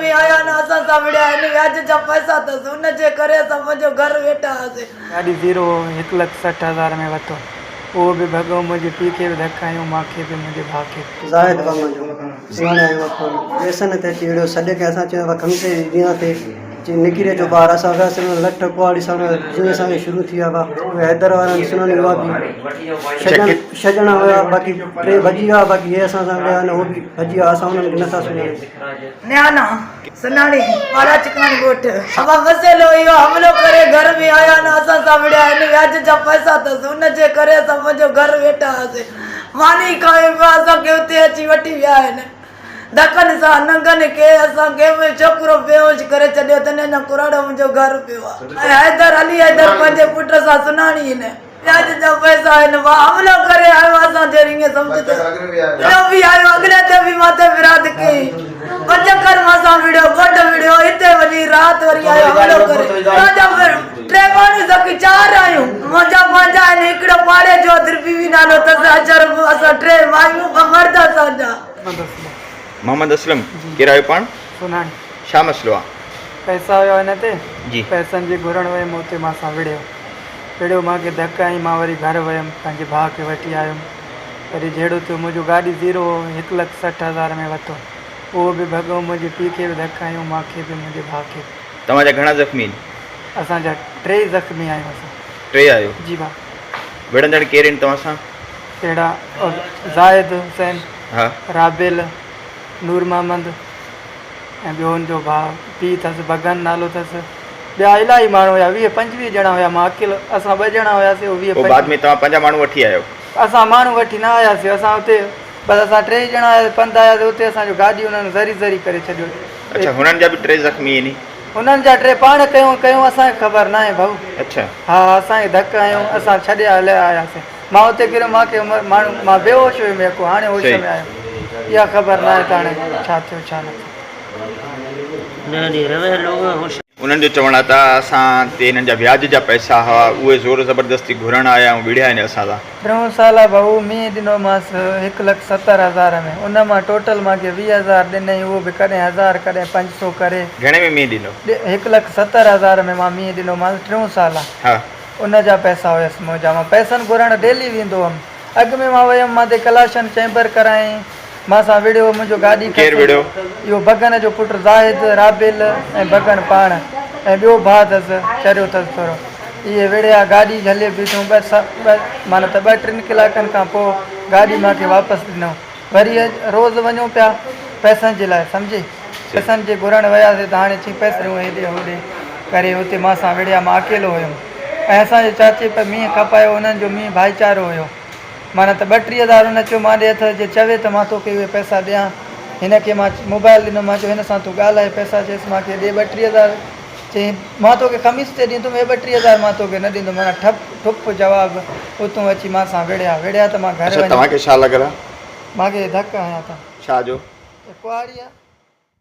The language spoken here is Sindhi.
۾ آيا نه اسان سان وڙهيا آهن وياج جا پئسا اٿس ان جي ڪري اسان پنهنجو گهر ويٺا هئاسين. گاڏي زيرو هو هڪ لک 60 هزار ۾ وتو اهو به ڀڳو منهنجي پيء کي به ڌڪ هنيو مان کي به منهنجي ڀاء کي به. زاهد وڱ جو سڃاڻي آيو اکو پئسن تي اچي وڙهيو سڏ ڪيا اسان چيو خميس جي ڏينهن تي چي نڪري اچو ٻاهر اسان وياسين انهن لٺ ڪهاڙي سان جيئن اسان کي شروع ٿي ويا هئا اهي حيدر وارن سنن هئا به ڇهه ڄڻا هيا باقي ٽي ڀڄي ويا باقي هي اسان سان وڙهيا نه هو به ڀڄي ويا اسان انهن کي نٿا سڃاڻون. نيانا سناڻي پاڙا چڪاڻي ڳوٺ ابا مسئلو اهو حملو ڪري گهر ۾ آيا نه اسان سان وڙهيا آهن وياج جا پئسا اٿس ان جي ڪري اسان پنهنجو گهر ويٺا هئاسين ماني کائي پيا اسان کي اتي اچي وٺي ويا آهن ڌڪن سان ننگن کي اسان کي به ڇوڪرو بيهوش ڪري ڇڏيو اٿن اڃا ڪراڙو منهنجو گهر پيو آهي ۽ حيدر علي حيدر پنهنجي پٽ سان سناڻي هن وياج جا پئسا آهن وا حملو ڪري آيو اسان جي ائين سمجهه ته ٻيو به آيو اڳلي تي به ماٿي فراد ڪئي پچڪر مان سان وڙهيو ڳوٺ وڙهيو هتي وڃي رات وري آيو حملو ڪري اسان جا ٽي ماڻهو سڀ چار آهيون منهنجا پنهنجا آهن هڪڙو پاڙي جو دربي بي نالو اٿس اشرف اسان ٽي مايون ٻه مرد اسان جا. محمد اسلم. محمد اسلم ڪير آهيو پاڻ؟ سونهاڻي. ڇا مسئلو آ؟ پئسا هيا هن تي جي. پئسن جي گهرڻ ويم اتي مان سان وڙهيو وڙهيو مان کي ڌڪ هنئي مان وري گهر ويم پنهنجي ڀاء کي وٺي آيم وري جهيڙو ٿيو منهنجو گاڏي زيرو هو هڪ لک 60 هزار ۾ وتو اهو به ڀڳو منهنجي پيء کي به ڌڪ هنيو مان کي به منهنجي ڀاء کي به. توهان جا گهڻا زخمي آهن؟ اسان جا ٽي زخمي آهيون اسان. ٽي آهيو؟ جي ڀاء. وڙهندڙ ڪير آهن توهان سان؟ ڪهڙا زاهد حسين، ها. رابيل، نور محمد ۽ ٻيو هن جو ڀاء پيء اٿس بگن نالو اٿس ٻيا الاهي ماڻهو هيا 20 25 ڄڻا هيا مان اڪيلو اسان ٻه ڄڻا هياسي هو 20 پوء بعد ۾ توهان پنهنجا ماڻهو وٺي آيو؟ اسان ماڻهو وٺي نه آياسي اسان اتي بس اسان ٽي ڄڻا آياسي پنڌ آياسي اتي اسان جو گاڏي انهن ذري ذري ڪري ڇڏيو. اڇا هنن جا به ٽي زخمي آهن. هنن جا ٽي پاڻ ڪيون ڪيون اسان کي خبر ناهي ڀائو. اڇا. ها اسان کي ڌڪ هنيو اسان ڇڏي هليا آياسين مان اتي ڪريو مان کي ماڻهو مان بيهوش هيم يڪو هاڻي هوش ۾ آيم اها خبر ناهي ته هاڻي ڇا ٿيو ڇا نه ٿيو. انهن جو چوڻ آهي ته اسان تي هنن جا وياج جا پئسا هئا اهي زور زبردستي گهرڻ آيا ۽ وڙهيا آهن اسان سان. ٽيون سال آ ڀائو مينهن ڏنومانس هڪ لک 70 هزار ۾ ان مان ٽوٽل مان کي 20 هزار ڏنئي اهو به ڪڏهن هزار ڪڏهن 500 ڪري. گهڻي ۾ مينهن ڏنو؟ هڪ لک 70 هزار ۾ مان مينهن ڏنومانس ٽيون سال آ. ها. ان جا پئسا هيس منهنجا مان پئسن گهرڻ ڊيلي ويندو هيم اڳ ۾ مان ويم مان تي ڪلاشن چيمبر ڪرايائين مان سان وڙهيو منهنجو گاڏي ڪير کسي وڙهيو؟ اهو بگن جو پٽ زاهد رابيل ۽ بگن پاڻ ۽ ٻيو ڀاء اٿس چريو اٿس ٿورو اهي وڙهيا گاڏي جهلي بيٺون ٻه ٻه معنيٰ ته ٻه ٽن ڪلاڪن کان پوء گاڏي مان کي واپس ڏنو وري روز وڃون پيا پئسن جي لاء سمجهي پئسن جي گهرڻ وياسي ته هاڻي چي پئسا ڏيون هيڏي هوڏي ڪري اتي مان سان وڙهيا مان اڪيلو هيم ۽ اسان جي چاچي په مينهن کپايو انهن جو مينهن ڀائيچارو هيو معنيٰ ته ٻه ٽي هزار هن چيو مان ڏي اٿس جي چوي ته مان توکي اهي پئسا ڏيان هن کي مان موبائل ڏنو مان چيو هن سان تون ڳالهائي پئسا چيس مان کي ڏي ٻه ٽي هزار چيائين مان توکي خميس تي ڏيندم اهي ٻه ٽي هزار مان توکي نه ڏيندم معنيٰ ٺپ ٺپ جواب اتون اچي مان سان وڙهيا وڙهيا ته مان گهر اڇا وڃي توهان کي ڇا لڳل آ؟ مان کي ڌڪ هنيا اٿن. ڇا جو؟ ڪهاڙي آ.